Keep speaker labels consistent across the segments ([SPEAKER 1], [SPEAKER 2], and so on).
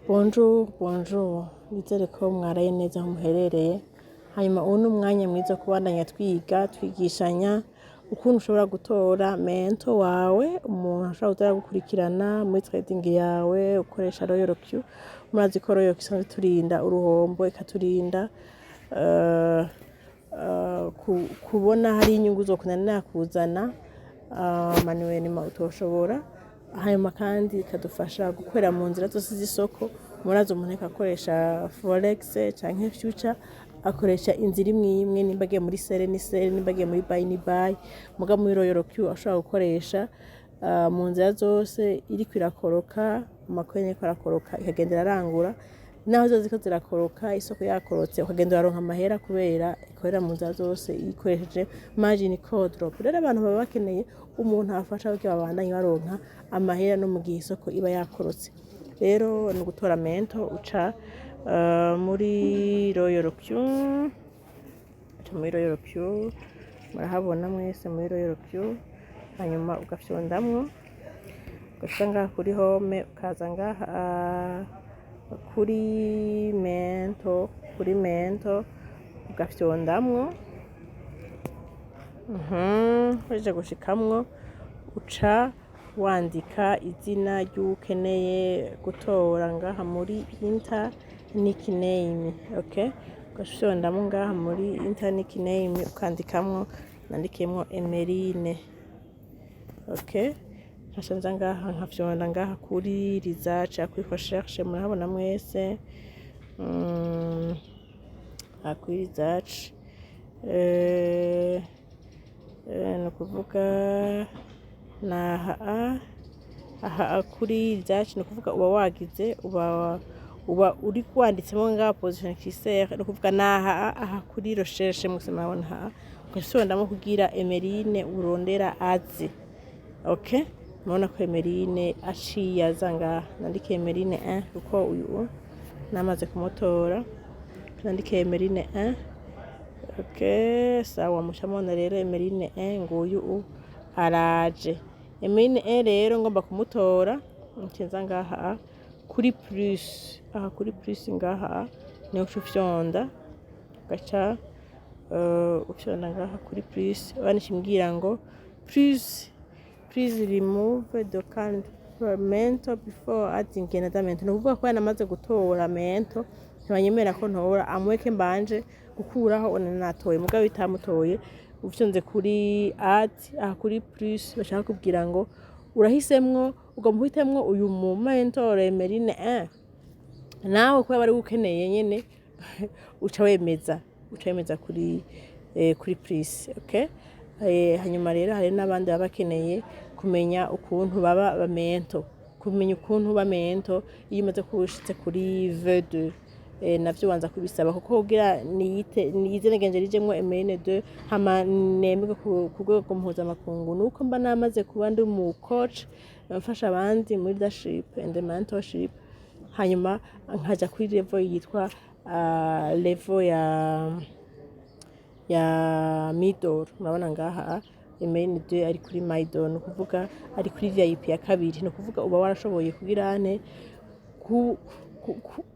[SPEAKER 1] Bonjour, bonjour. Nizere ko mwaraye neza aho muherereye. Hanyuma ubu ni umwanya mwiza wo kubandanya twiga, twigishanya ukuntu ushobora gutora mentor wawe, umuntu ashobora kuza aragukurikirana muri trading yawe ukoresha Royal Q. Murazi ko Royal Q isanzwe iturinda uruhombo, ikaturinda kubona hari inyungu zokunanira kuzana manuellement utoshobora. Hanyuma kandi ikadufasha gukorera mu nzira zose z'isoko. Murazi umuntu ariko akoresha forex canke future akoresha inzira imwe imwe: nimba agiye muri sell ni sell, nimba agiye muri buy ni buy. Muga muri Royal Q ashobora gukoresha mu nzira zose. Iriko irakoroka, ama coin ariko arakoroka, ikagenda irarangura naho zo ziriko zirakoroka, isoko yakorotse, ukagenda uraronka amahera kubera ikorera mu nzira zose ikoresheje margin call drop. Rero abantu baba bakeneye umuntu abafasha kugira babandanye baronka amahera no mu gihe isoko iba yakorotse. Rero ni ugutora mentor, uca muri Royal Q, uca muri Royal Q, murahabona mwese muri Royal Q. Hanyuma ugafyondamwo, ugaca ngaha kuri home, ukaza ngaha kuri mentor, kuri mentor ugafyondamwo. Uhejeje gushikamwo, uca wandika izina ry'uwukeneye gutora ngaha muri enter nickname, okay? Ugaca ufyondamwo ngaha muri enter nickname, ukandikamwo, nandikemwo Emeline, okay? Nkaca nza ngaha nkafyonda ngaha kuri research, kuri recherche, murahabona mwese. Aha kuri research, ni ukuvuga naha aha kuri research, ni ukuvuga uba wagize uba uri wanditsemo ngaha position curseur, ni ukuvuga naha aha kuri recherche mwese murabona aha, ugasubiramo kugira Emeline urondera aze. Okay, murabona ko Emeline aciye aza ngaha. Nandike Emeline 1 kuko uyu namaze kumutora. Nandike Emeline 1, okay, sawa. Mucamubona rero Emeline 1 nguyu araje. Emeline 1 rero ngomba kumutora, ncenza ngaha kuri plus, aha kuri plus ngaha niho uca ufyonda, ugaca ufyonda ngaha kuri plus. Banishimbwira ngo "Please, please remove the current mentor before adding another mentor." Ni ukuvuga ko yanamaze gutora mentor, ntibanyemera ko ntora amweke mbanje gukuraho ona natoye. Mugabo bitamutoye, ufyonze kuri add aha kuri plus, bashaka kubwira ngo urahisemwo, ugomba uhitemwo uyu mu mentor Emeline 1 nawe kuba bari ukeneye nyene, uca wemeza kuri plus, okay? Hanyuma rero hari n'abandi baba bakeneye kumenya ukuntu baba ba mentor, kumenya ukuntu uba mentor iyo umaze kuba ushitse kuri V2. Navyo ubanza kubisaba, kuko kugira niyite nize genje rijemwo Emeline 2 hama nemerwe ku rwego mpuzamakungu, nuko mba namaze kuba ndi mu coach mfasha abandi muri leadership and mentorship, hanyuma nkaja kuri level yitwa level ya middle. Murabona ngaha Emeline 2 ari kuri middle, ni ukuvuga ari kuri VIP ya kabiri. Ni ukuvuga uba warashoboye kugira ane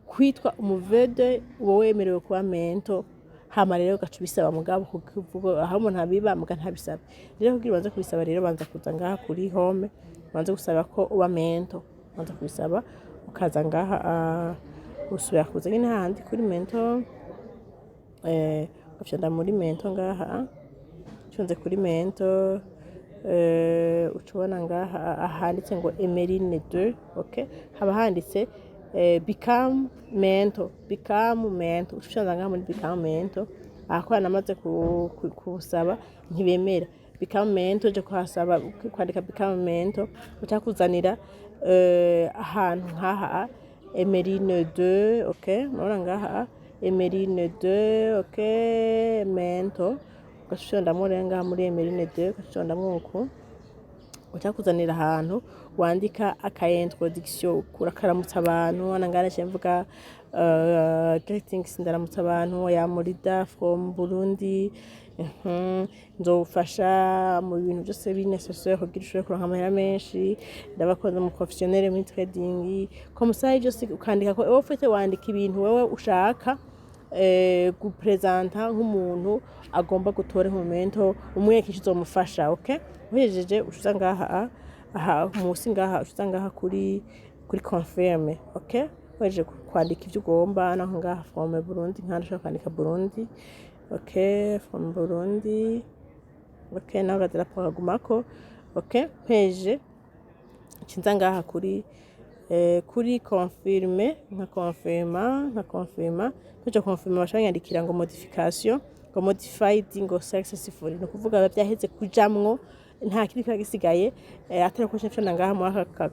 [SPEAKER 1] kwitwa umu V2, uba wemerewe kuba mentor. Hama rero ugaca ubisaba, mugabo kuvuga aho umuntu abiba muga ntabisaba. Rero kugira ubanze kubisaba rero, banza kuza ngaha kuri home, ubanze gusaba ko uba mentor. Ubanza kubisaba, ukaza ngaha, usubira kuza nyine hahandi kuri mentor, ugafyonda muri mentor ngaha. Ufyonze kuri mentor, uca ubona ngaha ahanditse ngo Emeline 2, okay? Haba handitse become mentor, become mentor. Uca ufyonda ngaha muri become mentor. Aha kubera namaze kusaba ntibemera become mentor. Uje kuhasaba, kwandika become mentor, uca kuzanira ahantu nkaha Emeline 2, okay? Murabona ngaha Emeline 2, okay, mentor. Ugaca ufyondamwo rero ngaha muri Emeline 2, ugaca ufyondamwo uku. Ucakuzanira ahantu wandika aka introduction, urakaramutsa abantu. Hano ngaha mvuga "Greetings", ndaramutsa abantu ya Murida from Burundi. Nzofasha mu bintu byose biri nécessaire kugira ushobore kuronka amahera menshi. Ndabakoze mu professionnel muri trading, comme ça byose ukandika ko wowe ufite, wandika ibintu wewe ushaka gupresenta nk'umuntu agomba gutora nk'umu umwereka icyo uzomufasha. Okay, uhejeje ucuza ngaha aha musi, ngaha ucuza ngaha kuri confirme. Okay, uhejeje kwandika ibyo ugomba, naho ngaha from Burundi, nkandi ushobora kwandika Burundi. Okay, from Burundi. Okay, naho akadarapo kagumako. Okay, mpejeje ncinza ngaha kuri confirme, nka confirma, nka confirma. Ntuja confirma, baca banyandikira ngo modification, ngo modified, ngo successful. Ni ukuvuga biba byaheze kujamwo, nta kindi kiba gisigaye atari ko nshobora ngaha muri aka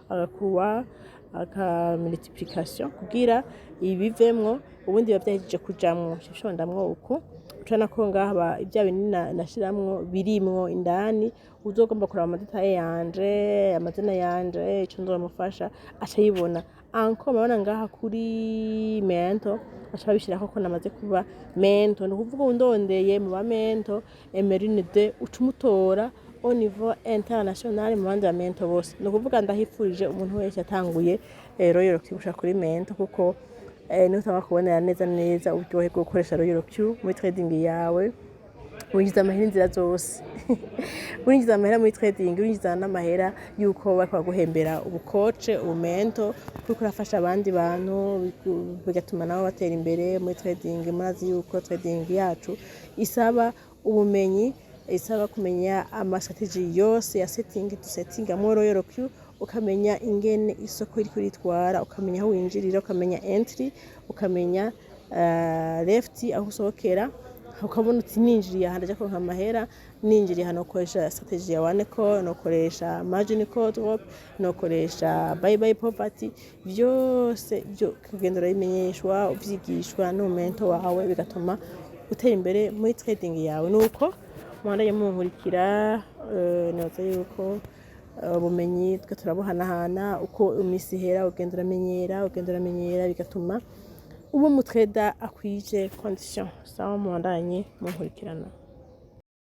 [SPEAKER 1] agakuwa aka multiplication kugira ibivemwo. Ubundi biba byahejeje kujamwo, nshobora uku ucana ko ngaha ibya binini nashiramwo birimwo indani. Uzogomba kuraba ama détails yanje, amazina yanje, ico nzomufasha, aca yibona anko. Murabona ngaha kuri mentor, aca babishirako ko namaze kuba mentor. Ni ukuvuga undondeye mu ba mentor Emeline de, uca umutora au niveau international mu bandi ba mentor bose. Ni ukuvuga ndahifurije umuntu wese yatanguye Royal Q gushika kuri mentor, kuko niho utanga kubonera neza neza uburyohe bwo gukoresha Royal Q muri trading yawe. Winjiza amahera inzira zose, winjiza amahera muri trading, winjiza n'amahera yuko bariko baguhembera ubukoce, ubu mentor, kuko urafasha abandi bantu, bigatuma nabo batera imbere muri trading. Murazi yuko trading yacu isaba ubumenyi, isaba kumenya ama stratégies yose ya setting dusettingamwo Royal Q, ukamenya ingene isoko iriko iritwara, ukamenya aho winjirira, ukamenya entry, ukamenya left aho usohokera, ukabona uti ninjiriye aha ndaja kuronka amahera, ninjiriye aha nokoresha strategy ya one call, nokoresha margin call drop, nokoresha bye bye poverty. Vyose byo kugenda urabimenyeshwa, uvyigishwa n'umu mentor wawe, bigatuma utera imbere muri trading yawe. Nuko muhandanye munkurikira, nibaza yuko ubumenyi twe turabuhanahana. Uko iminsi ihera ugenda uramenyera, ugenda uramenyera, bigatuma uba umu trader akwije condition. Sawa, muhandanye munkurikirana.